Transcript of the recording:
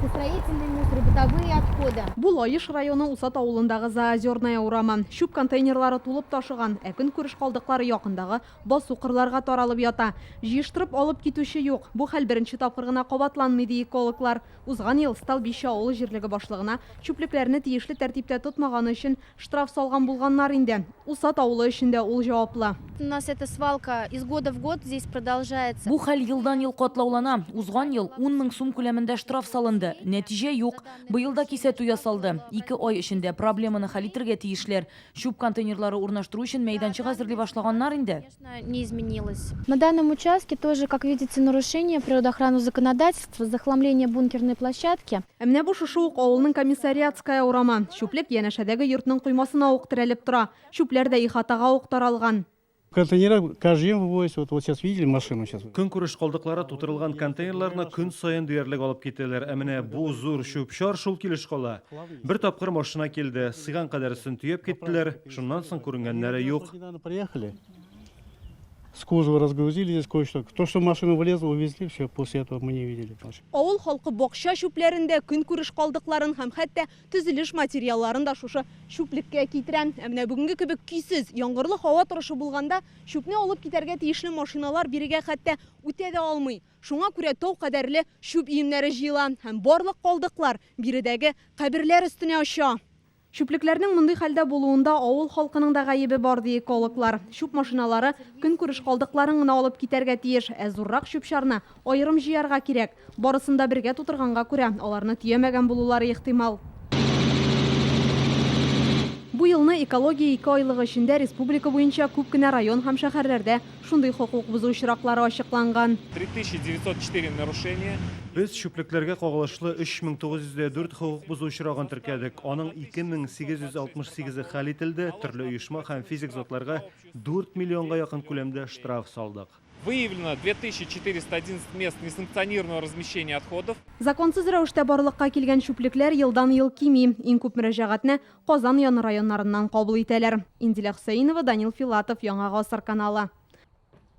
Градостроительный мусор, бытовые отходы. Бу Лаеш районы Усад авылындагы Заозерная урамы. Чүп контейнерлары тулып ташыган, ә көнкүреш калдыклары якындагы басу-кырларга таралып ята. Җыештырып алып китүче юк. Бу хәл беренче тапкыр гына кабатланмый, ди экологлар. Узган ел Столбище авыл җирлеге башлыгына чүплекләрне тиешле тәртиптә тотмаганы өчен Штраф салган булганнар инде. Усад авылы өчен дә ул җаваплы. У нас эта свалка из года в год здесь продолжается. Бу хәл елдан-ел катлаулана. Узган ел ун мең сум күләмендә штраф салынды. Нәтиҗә юк. Быел да кисәтү ясалды. Ике ай эчендә проблеманы хәл итергә тиешләр. Чүп контейнерлары урнаштыру өчен мәйданчык әзерли башлаганнар инде. Не изменилось. На данном участке тоже, как видите, нарушение природоохранного законодательства, захламление бункерной площадки. Ә менә бу шушы ук авылның Комиссариатская урамы. Чүплек янәшәдәге йортның коймасына ук терәлеп тора. Чүпләр дә ихатага ук таралган. Контейнера каждый день вывозят. Вот, вот сейчас видели машину сейчас. Көнкүреш калдыклары тутырылган контейнерларны көн саен диярлек алып китәләр. Ә менә бу зур чүп-чар шул килеш кала. Бер тапкыр машина килде, сыйган кадәресен төяп киттеләр, шуннан соң күренгәннәре юк. Приехали, с кузова разгрузили здесь кое-что. То, что в машину влезло, увезли, все, после этого мы не видели. Авыл халкы бакча чүпләрен дә, көнкүреш калдыкларын һәм хәтта төзелеш материалларын да шушы чүплеккә китерә. Ә менә бүгенге кебек көйсез, яңгырлы һава торышы булганда, чүпне алып китәргә тиешле машиналар бирегә хәтта үтә дә алмый. Шуңа күрә тау кадәрле чүп өемнәре җыела һәм барлык калдыклар биредәге каберләр өстенә оча. Чүплекләрнең мондый хәлдә булуында авыл халкының да гаебе бар, ди экологлар. Чүп машиналары көнкүреш калдыкларын гына алып китәргә тиеш, ә зуррак чүп-чарны аерым җыярга кирәк. Барысын да бергә тутырганга күрә, аларны төямәгән булулары ихтимал. Бу елны экология икеайлыгы эчендә республика буенча күп кенә район һәм шәһәрләрдә Шундый хокук бозу очраклары ачыкланган. 3904 нарушение. Без чүплекләргә кагылышлы 3904 хокук бозу очрагын теркәдек. Аның 2868 е хәл ителде, төрле оешма һәм физик затларга 4 миллионга якын күләмдә штраф салдык. Выявлено 2411 мест несанкционированного размещения отходов. Законсыз рәвештә барлыкка килгән чүплекләр елдан-ел кими. Иң күп мөрәҗәгатьне Казан яны районнарыннан кабул итәләр. Инзилә Хөсәенова, Данил Филатов, Яңа Гасыр каналы.